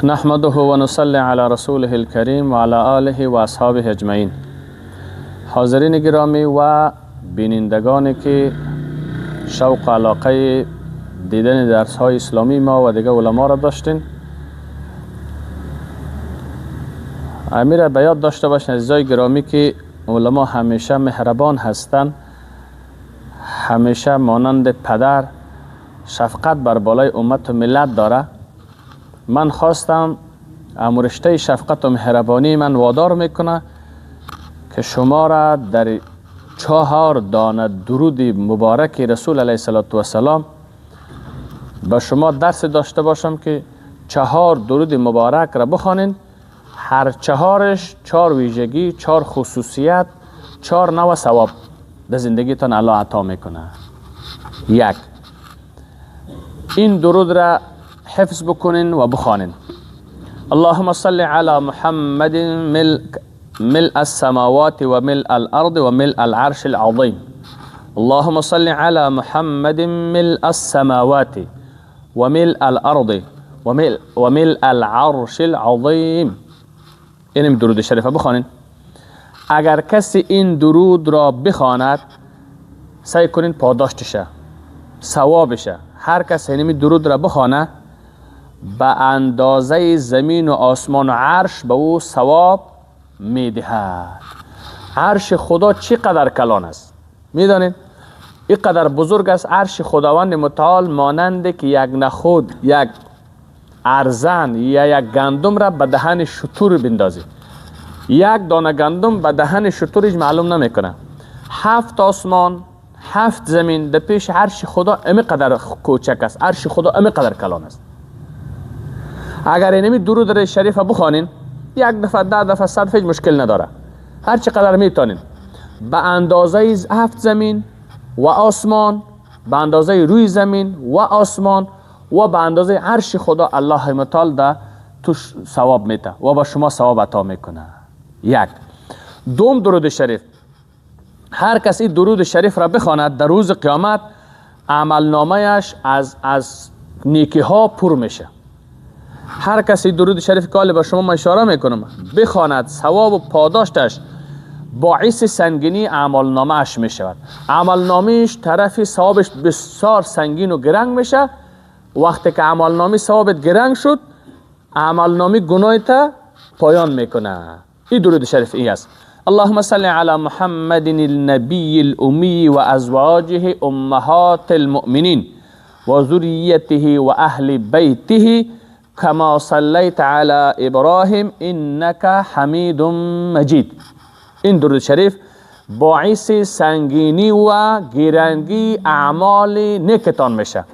نحمده و نصلی علی رسوله الکریم و علی آله و اصحابه اجمعین. حاضرین گرامی و بینندگانی که شوق علاقه دیدن درس های اسلامی ما و دیگه علما را داشتین، امیر به یاد داشته باشین عزیزای گرامی که علما همیشه مهربان هستند، همیشه مانند پدر شفقت بر بالای امت و ملت داره. من خواستم امرشته شفقت و مهربانی من وادار میکنه که شما را در 4 دانه درود مبارک رسول علیه الصلاة والسلام به شما درس داشته باشم که 4 درود مبارک را بخوانین. هر 4ش 4 ویژگی، 4 خصوصیت، 4 نوع ثواب در زندگیتان الله عطا میکنه. 1، این درود را حفظ بکنین و بخوانین. اللهم صل علی محمد ملء السماوات و ملء الارض و ملء العرش العظیم. اللهم صل علی محمد ملء السماوات و ملء الارض و ملء العرش العظیم. اینم درود شریف بخوانین. اگر کسی این درود را بخواند، سعی کنین پاداشتشه، ثوابشه. هر کس اینمی درود را بخوانه، به اندازه زمین و آسمان و عرش به او ثواب میدهد. عرش خدا چقدر کلان است میدانید؟ اینقدر بزرگ است عرش خداوند متعال، مانند که یک نخود، یک ارزن یا یک گندم را به دهن شتر بندازید. یک دانه گندم به دهن شترش معلوم نمیکنه. 7 آسمان، 7 زمین در پیش عرش خدا امی قدر کوچک است، عرش خدا امی قدر کلان است. اگر اینمی درود شریف بخوانین، 1 دفعه، 10 دفعه، 100 دفعه مشکل نداره، هر چقدر میتونین، به اندازه 7 زمین و آسمان، به اندازه روی زمین و آسمان و به اندازه عرش خدا الله متعال ده توش ثواب میده و با شما ثواب عطا میکنه. 1. دوم درود شریف، هر کسی درود شریف را بخواند در روز قیامت عمل نامه‌اش از نیکی ها پر میشه. هر کسی درود شریف که به شما اشاره میکنم بخواند، ثواب و پاداشتش باعث سنگینی اعمال نامه اش میشود. اعمال نامه‌اش طرف ثوابش بسیار سنگین و گرنگ میشه. وقتی که اعمال نامه ثوابت گرنگ شد، اعمال نامه گناهت پایان میکنه. این درود شریف ای است. اللهم صل علی محمد النبی الامی و ازواجه امهات المؤمنین و ذریته و اهل بیته کما صلیت علی ابراهیم انک حمید مجید. این درود شریف باعث سنگینی و گرنگی اعمال نیکتان میشه.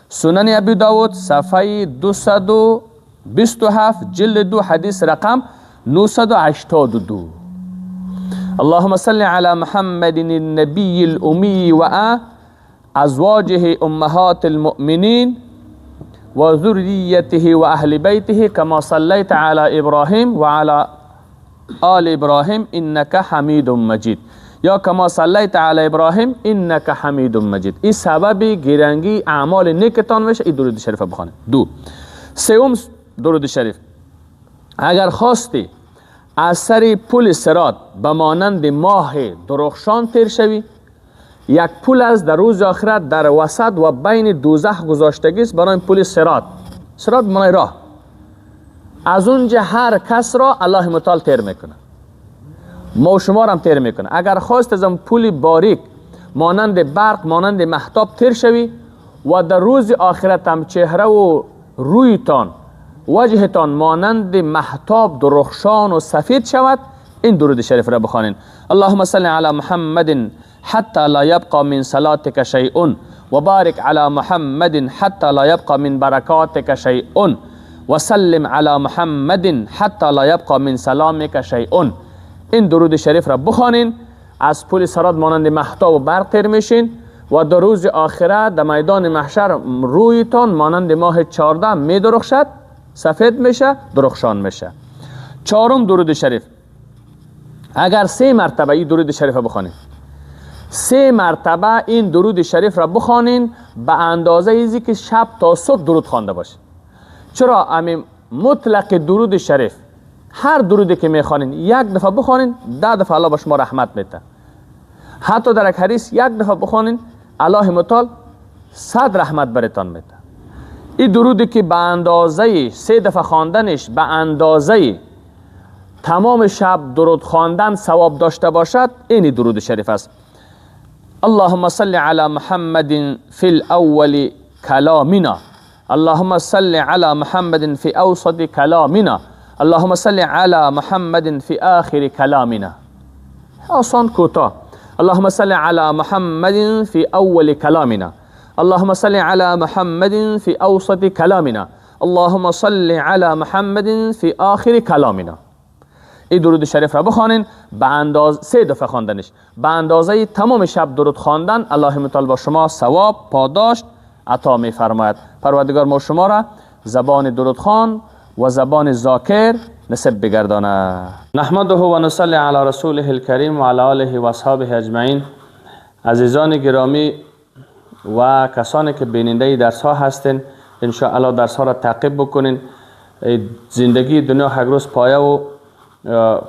سنن ابی داود صفحه 227 جلد 2 حدیث رقم 982. اللهم صل علی محمد النبی الامی و ازواجه امهات المؤمنین و ذریته و اهل بیته کما صلیت علی ابراهیم و علی آل ابراهیم انک حمید مجید، یا کما صلیت علی ابراهیم انک حمید مجید. این سبب گرنگی اعمال نیکتان میشه. این درود شریف بخوانید. 2. سوم درود شریف، اگر خواستی از سر پل صراط به مانند ماه درخشان تیر شوی، یک پل از در روز آخرت در وسط و بین دوزخ گذاشتگی است برای پل صراط. صراط معنی راه. از اونجا هر کس را الله متعال تیر میکنه، ما و شما را هم تیر میکنه. اگر خواست از اون پل باریک مانند برق، مانند مهتاب تیر شوی و در روز آخرت هم چهره و رویتان، وجهتان مانند مهتاب درخشان و سفید شود، این درود شریف را بخوانین. اللهم صل علی محمد حتی لا یبقى من صلاتک شیء و بارک علی محمد حتی لا یبقى من برکاتک شیء و سلم علی محمد حتی لا یبقى من سلامک شیء. این درود شریف را بخوانین، از پل صراط مانند مهتاب و برق تیر میشین و در روز آخرت در میدان محشر رویتان مانند ماه 14 میدرخشد، سفید میشه، درخشان میشه. 4 درود شریف، اگر 3 مرتبه این درود شریف را بخوانین، 3 مرتبه این درود شریف را بخوانین به اندازه ایزی که شب تا صبح درود خوانده باشین. چرا؟ امین مطلق درود شریف، هر درودی که میخوانین یک دفعه بخوانین 10 دفعه الله به شما رحمت میده. حتی در یک حدیث یک دفعه بخوانین الله متعال 100 رحمت برتان میده. این درودی که به اندازه 3 دفعه خواندنش به اندازه تمام شب درود خواندن ثواب داشته باشد، این درود شریف است. اللهم صل علی محمد فی الاول کلامنا، اللهم صل علی محمد فی اوسط کلامنا، اللهم صل علی محمد فی آخر کلامنا. آسان کوتاه. اللهم صل علی محمد فی اول کلامنا، اللهم صل علی محمد فی اوسط کلامنا، اللهم صل علی محمد فی آخر کلامنا. این درود شریف را بخوانین به اندازه 3 دفعه خواندنش به اندازه تمام شب درود خواندن الله متعال با شما ثواب پاداش عطا می فرماید. پروردگار ما شما را زبان درود خوان و زبان ذاکر نصیب بگردانه. نحمده و نصلی علی رسوله الکریم و علی آله و اصحابه اجمعین. عزیزان گرامی و کسانی که بیننده درس ها هستین، ان شاء الله درس ها را تعقیب بکنین. زندگی دنیا هر روز پایه و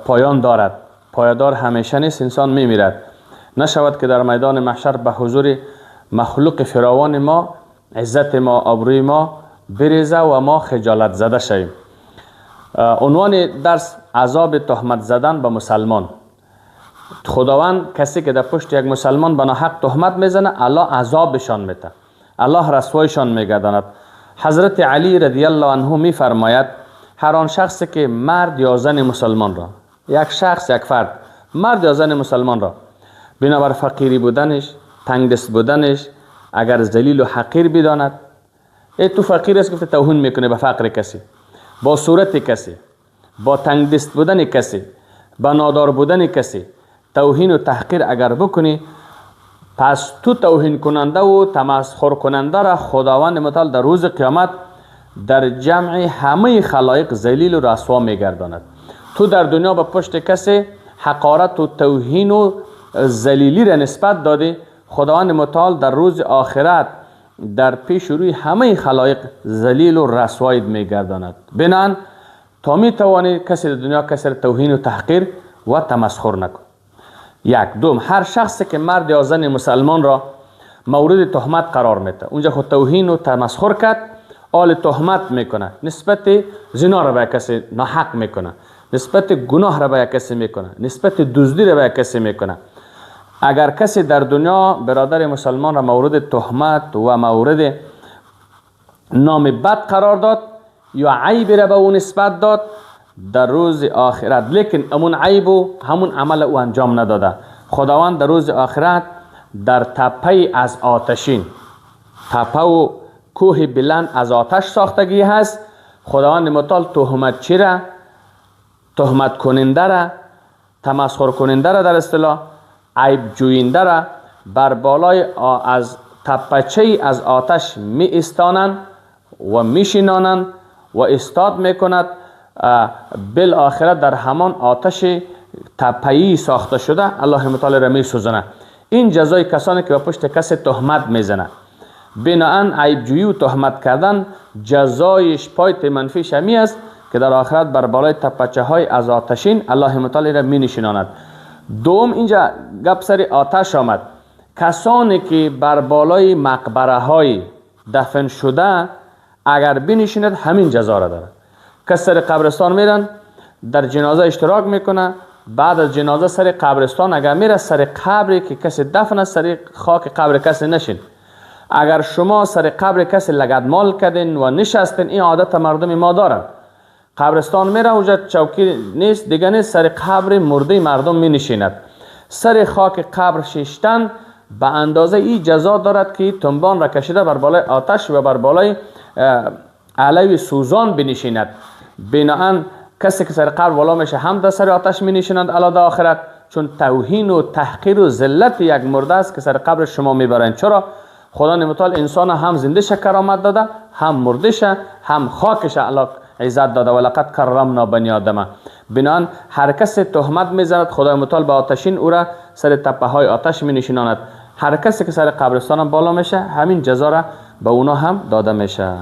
پایان دارد، پایدار همیشه نیست، انسان میمیرد. نشود که در میدان محشر به حضور مخلوق فراوان ما عزت ما آبروی ما بریزه و ما خجالت زده شویم. عنوان درس عذاب تهمت زدن به مسلمان. خداوند کسی که در پشت یک مسلمان به ناحق تهمت میزنه الله عذابشان میده، الله رسوایشان میگرداند. حضرت علی رضی الله عنه میفرماید هر آن شخصی که مرد یا زن مسلمان را، یک شخص یک فرد مرد یا زن مسلمان را بنابر فقیری بودنش، تنگ دست بودنش، اگر ذلیل و حقیر بداند، ای تو فقیر است گفته توهین میکنه به فقر کسی، با صورت کسی، با تنگ دست بودن کسی، با نادار بودن کسی توهین و تحقیر اگر بکنی، پس تو توهین کننده و تمسخر کننده را خداوند متعال در روز قیامت در جمع همه خلایق ذلیل و رسوا میگرداند. تو در دنیا به پشت کسی حقارت و توهین و ذلیلی را نسبت دادی، خداوند متعال در روز آخرت در پیش روی همه خلایق ذلیل و رسوایت میگرداند. بنان تا میتوانی کسی در دنیا کسی را توهین و تحقیر و تمسخر نکن. یک. دوم، هر شخصی که مرد یا زن مسلمان را مورد تهمت قرار میده، اونجا خود توهین و تمسخر کرد، آل تهمت میکنه، نسبت زنا را به کسی ناحق میکنه، نسبت گناه را به کسی میکنه، نسبت دزدی را به کسی میکنه. اگر کسی در دنیا برادر مسلمان را مورد تهمت و مورد نام بد قرار داد یا عیب را به او نسبت داد، در روز آخرت لیکن همون عیب و همون عمل او انجام نداده، خداوند در روز آخرت در تپه از آتشین، تپه و کوه بلند از آتش ساختگی هست، خداوند متعال تهمت چی را، تهمت کننده را، تمسخر کننده را، در اصطلاح عیب جوینده را بر بالای از تپچه از آتش می ایستانند و می شینانند و استاد می کند. بالآخره در همان آتش تپه‌ای ساخته شده الله متعال را می سوزنه. این جزای کسانی که به پشت کسی تهمت میزنه. بناهن عیب جویی و تهمت کردن جزایش پایت منفیش همی است که در آخرت بر بالای تپچه های از آتشین الله متعال را می نشیناند. دوم، اینجا گپ سر آتش آمد. کسانی که بر بالای مقبره های دفن شده اگر بنشیند همین جزا را دارد. کس سر قبرستان میرن در جنازه اشتراک میکنه، بعد از جنازه سر قبرستان اگر میره سر قبری که کسی دفن است، سر خاک قبر کسی نشین. اگر شما سر قبر کسی لگدمال کردین و نشستین، این عادت مردم ما دارن، قبرستان میره اونجا چوکی نیست دیگه نیست، سر قبر مرده مردم می نشیند. سر خاک قبر ششتن به اندازه ای جزا دارد که تنبان را کشیده بر بالای آتش و بر بالای علوی سوزان بنشیند. بناهن کسی که سر قبر بالا میشه هم در سر آتش می نشینند علا در آخرت، چون توهین و تحقیر و ذلت یک مرده است که سر قبر شما میبرند. چرا؟ خدا متعال انسان هم زنده شه کرامت داده، هم مرده شه، هم خاکش الله عزت داده. ولقد کرمنا بنی آدم. بناهن هر کس تهمت میزند خدای متعال به آتشین او را سر تپه های آتش می نشیناند. هر کسی که سر قبرستان بالا میشه همین جزا را به اونا هم داده میشه.